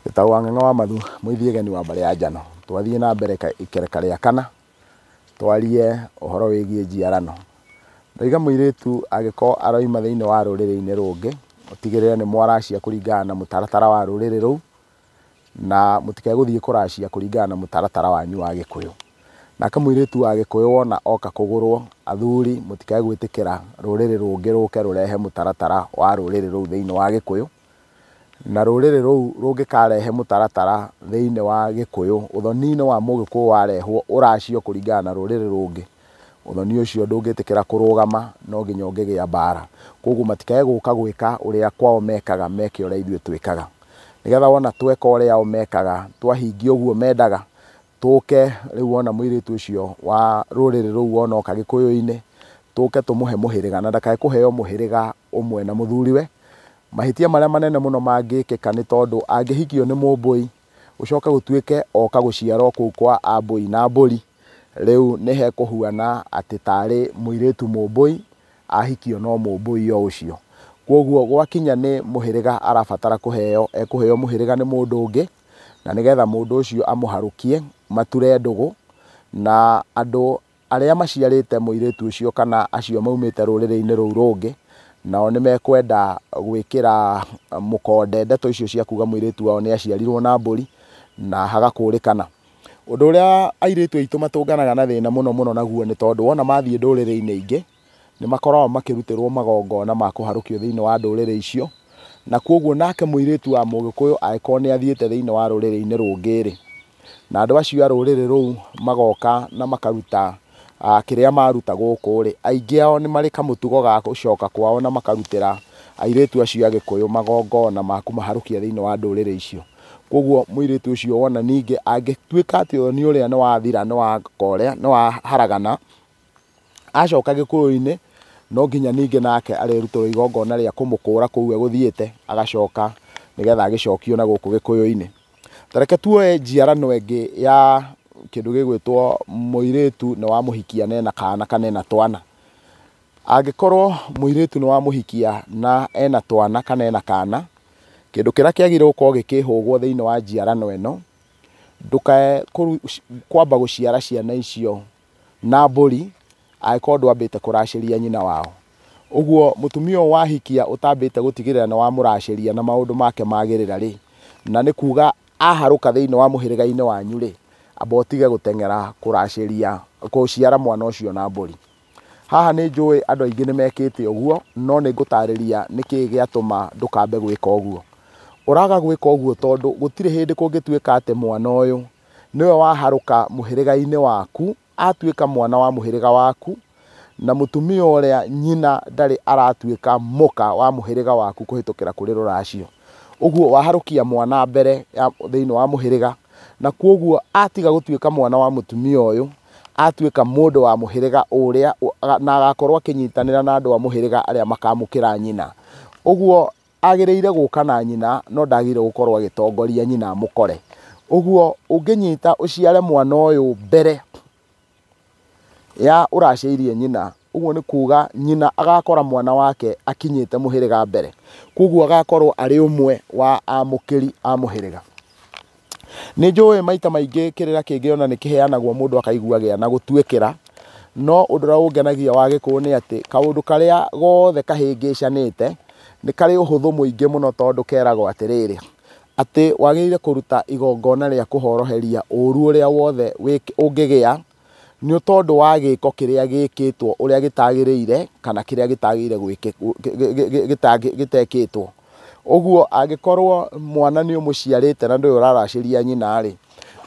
Gĩtagwo Wang'ang'a wa Mathu, mũithiĩ wa mbarĩ ya Njano. Twathiĩ na mbere ikereka rĩa kana, twarie ũhoro wĩgiĩ njiarano. Ndoiga mũirĩtu angĩkorwo aroima thĩinĩ wa rũrĩrĩ-inĩ rũngĩ, ũtigĩrĩre nĩ mwaracia kũringana na mũtaratara wa rũrĩrĩ rũu, na mũtikae gũthiĩ kũracia kũringana na mũtaratara wanyu wa Gĩkũyũ. Nake mũirĩtu wa Gĩkũyũ wona oka kũgũrwo, athuri mũtikae gwĩtĩkĩra rũrĩrĩ rũngĩ rũke rũrehe mũtaratara wa rũrĩrĩ rũu thĩinĩ wa Gĩkũyũ. Na rũrĩrĩ rũu rũngĩkarehe mũtaratara thĩinĩ wa Gĩkũyũ, ũthoni-inĩ wa Mũgĩkũyũ warehwo ũracio kũringana na rũrĩrĩ rũngĩ, ũthoni ũcio ndũngĩtĩkĩra kũrũgama, no nginya ũngĩgĩa mbara. Koguo matikae gũka gwĩka ũrĩa kwao mekaga, meke ũrĩa ithuĩ twĩkaga. Nĩgetha wona tweka ũrĩa o mekaga, twahingia ũguo mendaga, tũke rĩu wona mũirĩtu ũcio wa rũrĩrĩ rũu wona oka Gĩkũyũ-inĩ, tũke tũmũhe mũhĩrĩga, na ndakae kũheo mũhĩrĩga ũmwe na mũthuriwe. Mahĩtia marĩa manene mũno mangĩkĩka nĩ tondũ angĩhikio nĩ Mũmbũi, gũcoke gũtuĩke oka gũciarwo kũu kwa Ambũi na Mbũri, rĩu nĩ hekũhuana atĩ tarĩ mũirĩtu Mũmbũi ahikio no Mũmbũi o ũcio. Koguo gwakinya nĩ mũhĩrĩga arabatara kũheo, ekũheo mũhĩrĩga nĩ mũndũ ũngĩ, na nĩgetha mũndũ ũcio amũharũkie, mature ndũgũ, na andũ arĩa maciarĩte mũirĩtu ũcio kana acio maumĩte rũrĩrĩ-inĩ rũu rũngĩ, nao nĩ mekwenda gwĩkĩra mũkonde ndeto icio cia kuga mũirĩtu wao nĩ aciarirwo na mbũri, na hagakũrĩkana. Ũndũ ũrĩa airĩtu aitũ matũnganaga na thĩna mũno mũno naguo nĩ tondũ wona mathiĩ ndũrĩrĩ-inĩ ingĩ, nĩ makoragwo makĩrutĩrwo magongona ma kũharũkio thĩinĩ wa ndũrĩrĩ icio, na koguo nake mũirĩtu wa Mũgĩkũyũ angĩkorwo nĩ athiĩte thĩinĩ wa rũrĩrĩ-inĩ rũngĩ rĩ, na andũ acio a rũrĩrĩ rũu magoka na makaruta kĩrĩa maruta gũkũ rĩ, aingĩ ao nĩ marĩ kamũtugo ga gũcoka kwao na makarutĩra airĩtu acio a Gĩkũyũ magongona ma kũmaharũkia thĩinĩ wa ndũrĩrĩ icio. Koguo mũirĩtu ũcio wona ningĩ angĩtuĩka atĩ ũthoni ũrĩa nĩ wathira, nĩ wakorea, nĩ waharagana, acoka Gĩkũyũ-inĩ no nginya ningĩ nake arĩrutĩrwo igongona rĩa kũmũkũra kũu egũthiĩte, agacoka nĩgetha agĩcokio na gũkũ Gĩkũyũ-inĩ. Ta reke tuoe njiarano ĩngĩ ya kĩndũ gĩgwĩtwo mũirĩtu nĩ wamũhikia na ena kana kana ena twana. Angĩkorwo mũirĩtu nĩ wamũhikia na ena twana kana ena kana, kĩndũ kĩrĩa kĩagĩrĩirwo gũkorwo gĩkĩhũgwo thĩinĩ wa njiarano ĩno, ndũkae kwamba gũciara ciana icio na mbũri angĩkorwo ndwambĩte kũracĩria nyina wao. Ũguo mũtumia ũyũ wahikia ũtambĩte gũtigĩrĩra nĩ wamũracĩria na maũndũ make magĩrĩra rĩ, na nĩ kuga aharũka thĩinĩ wa mũhĩrĩga-inĩ wanyu rĩ, amba ũtige gũteng'era kũracĩria gũciara mwana ũcio na mbũri. Haha nĩ njũĩ andũ aingĩ nĩ mekĩte ũguo, no nĩ ngũtarĩria nĩkĩĩ gĩatũma ndũkambe gwĩka ũguo. Ũraga gwĩka ũguo tondũ gũtirĩ hĩndĩ kũngĩtuĩka atĩ mwana ũyũ nĩwe waharũka mũhĩrĩga-inĩ waku, atuĩka mwana wa mũhĩrĩga waku, na mũtumia ũrĩa nyina ndarĩ aratuĩka mũka wa mũhĩrĩga waku kũhĩtũkĩra kũrĩ rũracio. Ũguo waharũkia mwana mbere ya thĩinĩ wa mũhĩrĩga, na koguo atiga gũtuĩka mwana wa mũtumia ũyũ, atuĩka mũndũ wa mũhĩrĩga ũrĩa, na agakorwo akĩnyitanĩra na andũ a mũhĩrĩga arĩa makamũkĩra nyina. Ũguo agĩrĩire gũka na nyina, no ndagĩrĩire gũkorwo agĩtongoria nyina amũkore. Ũguo ũngĩnyita ũciare mwana ũyũ mbere ya ũracĩirie nyina, ũguo nĩ kuga nyina agakora mwana wake akinyĩte mũhĩrĩga mbere. Koguo agakorwo arĩ ũmwe wa amũkĩri a mũhĩrĩga. Nĩ njũĩ maita maingĩ kĩrĩra kĩngĩ ona nĩ kĩheanagwo mũndũ akaigua agĩa na gũtuĩkĩra, no ũndũ ũrĩa ũngenagia wa Gĩkũyũ nĩ atĩ kaũndũ karĩa gothe kahĩngĩcanĩte nĩ karĩ ũhũthũ mũingĩ mũno, tondũ keragwo atĩrĩrĩ, atĩ wagĩrĩire kũruta igongona rĩa kũhoroheria ũru ũrĩa wothe ũngĩgĩa nĩ tondũ wa gĩko kĩrĩa gĩkĩtwo ũrĩa gĩtagĩrĩire kana kĩrĩa gĩtagĩrĩire gĩtekĩtwo. Ũguo angĩkorwo mwana nĩ ũmũciarĩte na ndũĩ ũraracĩria nyina rĩ,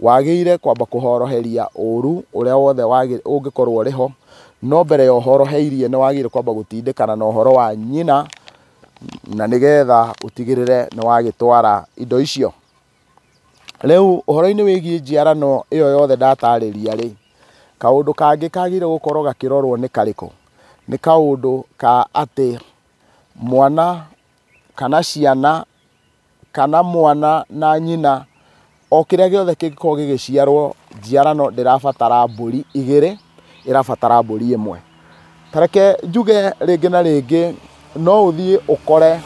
wagĩrĩire kwamba kũhoroheria ũru ũrĩa wothe ũngĩkorwo ũrĩ ho, no mbere ya ũhoroheirie nĩ wagĩrĩire kwamba gũtindĩkana na ũhoro wa nyina, na nĩgetha ũtigĩrĩre nĩ wagĩtwara indo icio. Rĩu ũhoro-inĩ wĩgiĩ njiarano ĩyo yothe ndatarĩria rĩ, kaũndũ kangĩ kagĩrĩire gũkorwo gakĩrorwo nĩ karĩkũ? Nĩ kaũndũ ka atĩ mwana kana ciana kana mwana na nyina o kĩrĩa gĩothe kĩngĩkorwo gĩgĩciarwo, njiarano ndĩrabatara mbũri igĩrĩ, ĩrabatara mbũri ĩmwe. Ta reke njuge rĩngĩ na rĩngĩ, no ũthiĩ ũkore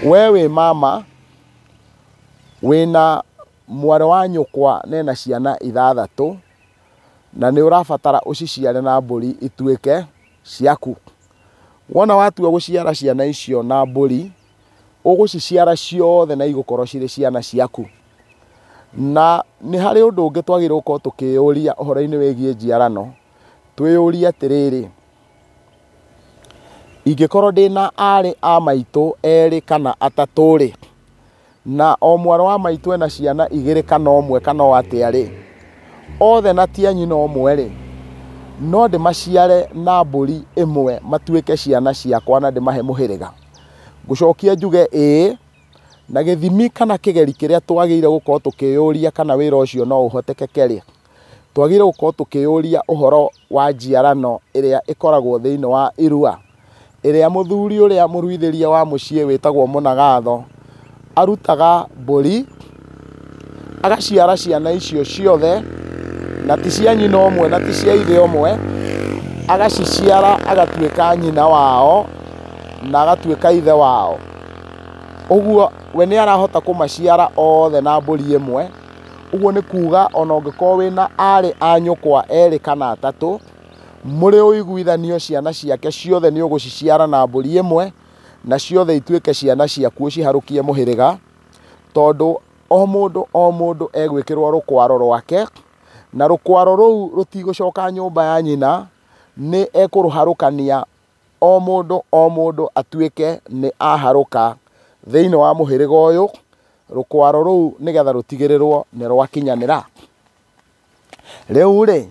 we wĩ mama Wĩna mwarĩ wa nyũkwa nena ciana 6 na nĩ ũrabatara ũciciare na mbũri ituĩke ciaku. Wona watua gũciara ciana icio na mbũri, ũgũciciara ciothe na igũkorwo cirĩ ciana ciaku. Na nĩ harĩ ũndũ ũngĩ twagĩrĩirwo gũkorwo tũkĩyũria ũhoro-inĩ wĩgiĩ njiarano, twĩyũrie atĩrĩrĩ, ingĩkorwo ndĩna arĩ a maitũ 2 kana 3 rĩ, na o mwarĩ wa maitũ ena ciana 2 kana 1 kana o atĩa rĩ, othe na ti a nyina ũmwe rĩ, no ndĩmaciare na mbũri ĩmwe matuĩke ciana ciakwa na ndĩmahe mũhĩrĩga? Ngũcokia njuge ĩĩ, na gĩthimi kana kĩgeri kĩrĩa twagĩrĩire gũkorwo tũkĩyũria kana wĩra ũcio no ũhotekeke rĩ, twagĩrĩire gũkorwo tũkĩyũria ũhoro wa njiarano ĩrĩa ĩkoragwo thĩinĩ wa irua, ĩrĩa mũthuri ũrĩa mũruithĩria wa mũciĩ wĩtagwo mũnagatho arutaga mbũri agaciara ciana icio ciothe, na ti cia nyina ũmwe na ti cia ithe ũmwe, agaciciara agatuĩka nyina wao na agatuĩka ithe wao. Ũguo we nĩ arahota kũmaciara othe na mbũri ĩmwe. Ũguo nĩ kuga ona ũngĩkorwo wĩna arĩ a nyũkwa 2 kana 3, mũrĩ ũiguithanio ciana ciake ciothe nĩ ũgũciciara na mbũri ĩmwe, na ciothe ituĩke ciana ciaku ũciharũkie mũhĩrĩga, tondũ o mũndũ o mũndũ egwĩkĩrwo rũkwaro rwake, na rũkwaro rũu rũtigũcoka nyũmba ya nyina, nĩ ekũrũharũkania o mũndũ o mũndũ atuĩke nĩ aharũka thĩinĩ wa mũhĩrĩga ũyũ, rũkwaro rũu nĩgetha rũtigĩrĩrwo nĩ rwakinyanĩra. Rĩu rĩ,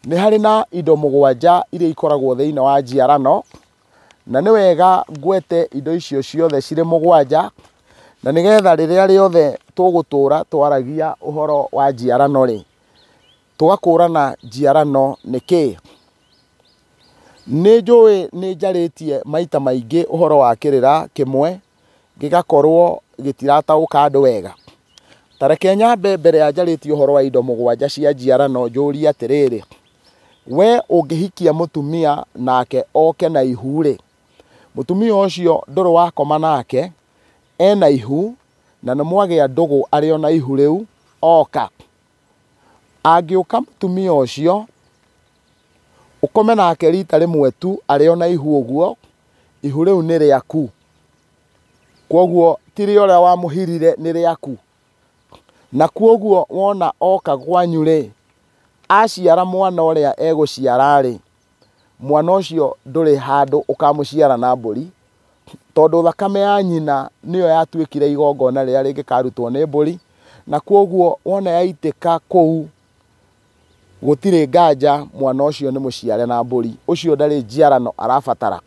nĩ harĩ na indo 7 iria ikoragwo thĩinĩ wa njiarano, na nĩ wega ngwete indo icio ciothe cirĩ 7, na nĩgetha rĩrĩa rĩothe tũgũtũra twaragia ũhoro wa njiarano rĩ, tũgakũrana njiarano nĩ kĩĩ. Nĩ njũĩ nĩ njarĩtie maita maingĩ ũhoro wa kĩrĩra kĩmwe gĩgakorwo gĩtirataũka andũ wega. Ta reke nyambe mbere ya njarĩtie ũhoro wa indo 7 cia njiarano njũrie atĩrĩrĩ, we ũngĩhikia mũtumia nake oke na ihu rĩ, mũtumia ũcio ndũrĩ wakoma nake, ena ihu na nĩ mwagĩa ndũgũ arĩ ona ihu rĩu oka. Angĩũka mũtumia ũcio ũkome nake rita rĩmwe tu arĩ ona ihu ũguo, ihu rĩu nĩ rĩaku. Kwoguo ti rĩa ũrĩa wamũhirire, nĩ rĩaku. Na kwoguo wona oka kwanyu rĩ, aciara mwana ũrĩa egũciara rĩ, mwana ũcio ndũrĩ handũ ũkamũciara na mbũri, tondũ thakame ya nyina nĩyo yatuĩkire igongona rĩrĩa rĩngĩkarutwo nĩ mbũri, na kwoguo wona yaitĩka kũu gũtirĩ nganja mwana ũcio nĩ mũciare na mbũri, ũcio ndarĩ njiarano arabatara.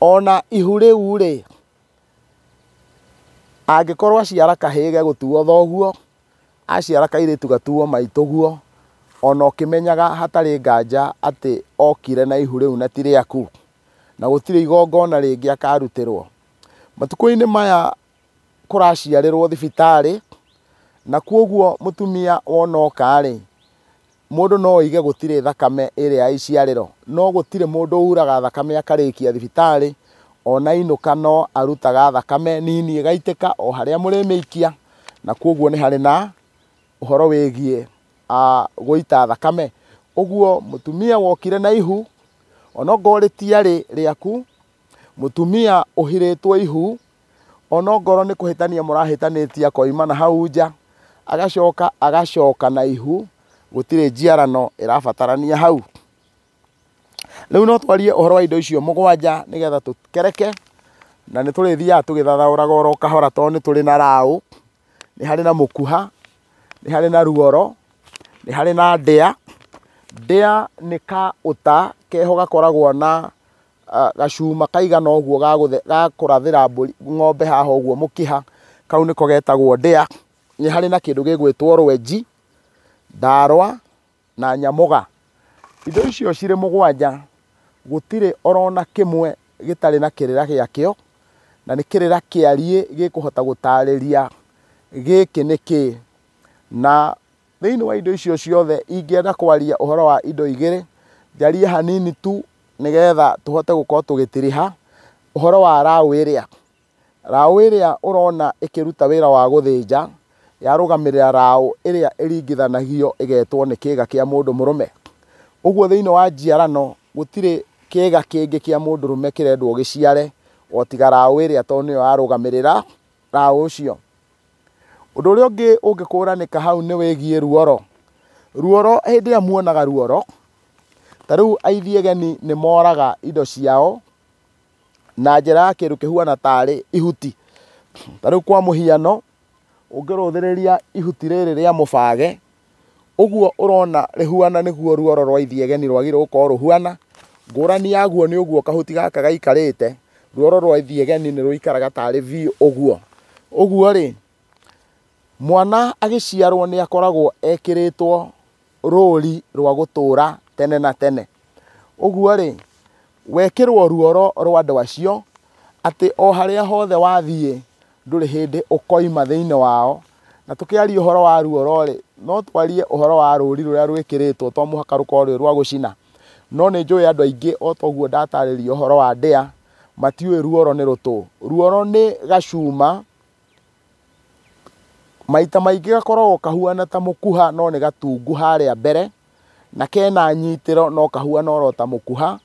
Ona ihu rĩu rĩ, angĩkorwo aciara kahĩĩ gegũtuo thoguo, aciara kairĩtu gatuo maitũguo, ona ũkĩmenyaga hatarĩ nganja atĩ okire na ihu rĩu na ti rĩaku, na gũtirĩ igongona rĩngĩ akarutĩrwo. Matukũ-inĩ maya kũraciarĩrwo thibitarĩ, na kwoguo mũtumia wona oka rĩ, mũndũ no oige gũtirĩ thakame ĩrĩa ya iciarĩro, no gũtirĩ mũndũ uraga thakame akarĩkia thibitarĩ, ona inũka no arutaga thakame nini ĩgaitĩka o harĩa mũrĩmĩikia, na kwoguo nĩ harĩ na ũhoro wĩgiĩ gũita thakame. Ũguo mũtumia wokire na ihu, onongorwo rĩtiarĩ rĩaku, mũtumia ũhirĩtwo ihu, onongorwo nĩ kũhĩtania mũrahĩtanĩtie akoima na hau nja, agacoka agacoka na ihu, gũtirĩ njiarano ĩrabatarania hau. Rĩu no twarie ũhoro wa indo icio 7 nĩgetha tũkereke, na nĩ tũrĩthiaga tũgĩthathaũraga oro kahora, tondũ nĩ tũrĩ na raũ, nĩ harĩ na mũkuha, nĩ harĩ na ruoro, nĩ harĩ na ndĩa. Ndĩa nĩ ka ũta keho gakoragwo na gacuma kaigana ũguo ga kũrathĩra mbũri ng'ombe haha ũguo mũkiha, kau nĩko getagwo ndĩa. Nĩ harĩ na kĩndũ gĩgwĩtwo rwenji, ndarwa na nyamũga. Indo icio cirĩ 7, gũtirĩ orona kĩmwe gĩtarĩ na kĩrĩra gĩakĩo, na nĩ kĩrĩra kĩariĩ gĩkũhota gũtarĩria gĩkĩ nĩ kĩĩ. Na thĩinĩ wa indo icio ciothe ingĩenda kwaria ũhoro wa indo 2, njarie hanini tu nĩgetha tũhote gũkorwo tũgĩtiriha ũhoro wa raũ ĩrĩa. Raũ ĩrĩa ũrona ĩkĩruta wĩra wa gũthĩnja yarũgamĩrĩra raũ ĩrĩa ĩringithanagio ĩgetwo nĩ kĩga kĩa mũndũ mũrũme. Ũguo thĩinĩ wa njiarano gũtirĩ kĩga kĩngĩ kĩa mũndũrũme kĩrendwo gĩciare o tiga raũ ĩrĩa, tondũ nĩyo yarũgamĩrĩra raũ ũcio. Ũndũ ũrĩa ũngĩ ũngĩkũranĩka hau nĩ wĩgiĩ ruoro. Ruoro hĩndĩ ĩrĩa muonaga ruoro, ta rĩu aithiegeni nĩ moraga indo ciao na njĩra ya kĩndũ kĩhuana tarĩ ihuti. Ta rĩu kwa mũhiano, ũngĩrũthĩrĩria ihuti rĩrĩ rĩa mũbage, ũguo ũrona rĩhuana nĩguo ruoro rwa ithiegeni rwagĩrĩirwo gũkorwo rũhuana. Ngũrani yaguo nĩ ũguo kahuti gaka gaikarĩte, ruoro rwa ithiegeni nĩ rũikaraga tarĩ V ũguo. Ũguo rĩ, mwana agĩciarwo nĩ akoragwo ekĩrĩtwo rũri rwa gũtũra tene na tene. Ũguo rĩ, wekĩrwo ruoro rwa andũ acio atĩ o harĩa hothe wathiĩ ndũrĩ hĩndĩ ũkoima thĩinĩ wao. Na tũkĩaria ũhoro wa ruoro rĩ, no twarie ũhoro wa rũri rũrĩa rwĩkĩrĩtwo, to mũhaka rũkorwo rwĩ rwa gũcina. No nĩ njũĩ andũ aingĩ o ta ũguo ndatarĩria ũhoro wa ndĩa, matiũĩ ruoro nĩ rũtũ. Ruoro nĩ gacuma, maita maingĩ gakoragwo kahuana ta mũkuha no nĩ gatungu harĩa mbere, na kena nyitĩro no kahuana oro ta mũkuha,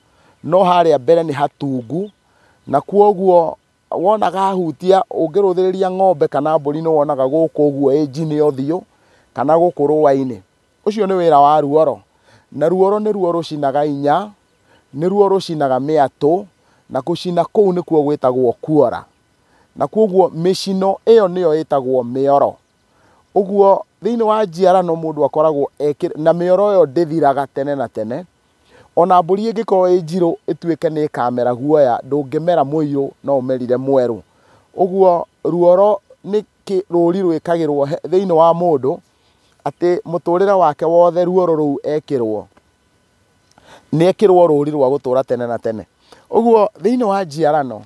no harĩa mbere nĩ hatungu, na kwoguo wona gahutia ũngĩrũthĩrĩria ng'ombe kana mbũri nĩ wonaga gũkũ ũguo ĩ njine ũthiũ kana gũkũ rũa-inĩ. Ũcio nĩ wĩra wa ruoro. Na ruoro nĩ ruo rũcinaga inya, nĩ ruo rũcinaga mĩatũ, na gũcina kũu nĩkuo gwĩtagwo kuora. Na kwoguo mĩcino ĩyo nĩyo ĩtagwo mĩoro. Ũguo thĩinĩ wa njiarano mũndũ akoragwo na mĩoro ĩyo ndĩthiraga tene na tene. Ona mbũri ĩngĩkorwo ĩ njirũ ĩtuĩke nĩ ĩkamera guoya, ndũngĩmera mũirũ no ũmerire mwerũ. Ũguo ruoro nĩ rũri rwĩkagĩrwo thĩinĩ wa mũndũ atĩ mũtũrĩre wake wothe ruoro rũu ekĩrwo nĩ ekĩrwo rũri rwa gũtũra tene na tene. Ũguo thĩinĩ wa njiarano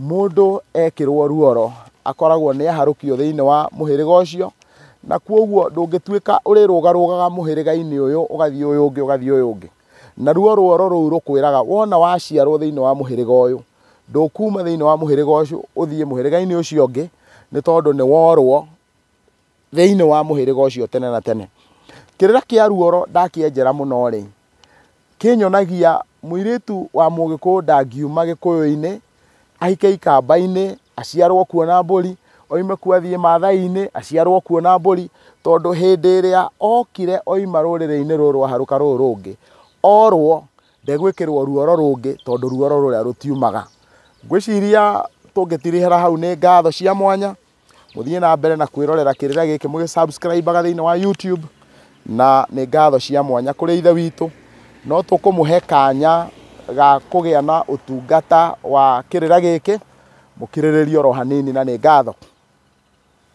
mũndũ ekĩrwo ruoro akoragwo nĩ aharũkio thĩinĩ wa mũhĩrĩga ũcio, na kwoguo ndũngĩtuĩka ũrĩrũgarũgaga mũhĩrĩga-inĩ ũyũ ũgathiĩ ũyũ ũngĩ ũgathiĩ ũyũ ũngĩ. Na ruo ruoro rũu rũkwĩraga wona waciarwo thĩinĩ wa mũhĩrĩga ũyũ, ndũkuma thĩinĩ wa mũhĩrĩga ũcio ũthiĩ mũhĩrĩga-inĩ ũcio ũngĩ, nĩ tondũ nĩ worwo thĩinĩ wa mũhĩrĩga ũcio tene na tene. Kĩrĩra kĩa ruoro ndakĩenjera mũno rĩ, kĩnyonagia mũirĩtu wa mũgĩkũyũ ndangiuma gĩkũyũ-inĩ, ahike ikamba-inĩ, aciarwo kuo na mbũri, oime kuo athiĩ maathai-inĩ, aciarwo kuo na mbũri, tondũ hĩndĩ ĩrĩa okire oima rũrĩrĩ-inĩ rũrũ aharũka rũrũ rũngĩ, orwo ndegwĩkĩrwo ruoro rũngĩ tondũ ruoro rũrĩa rũtiumaga. Ngwĩciria tũngĩtirihĩra hau nĩ ngatho cia mwanya. Mũthiĩ na mbere na kwĩrorera kĩrĩra gĩkĩ mũgĩ-subscribe-aga thĩinĩ wa YouTube, na nĩ ngatho cia mwanya kũrĩ ithe witũ. No tũkũmũhe kanya ga kũgĩa na ũtungata wa kĩrĩra gĩkĩ, mũkirĩrĩrie oro hanini na nĩ ngatho.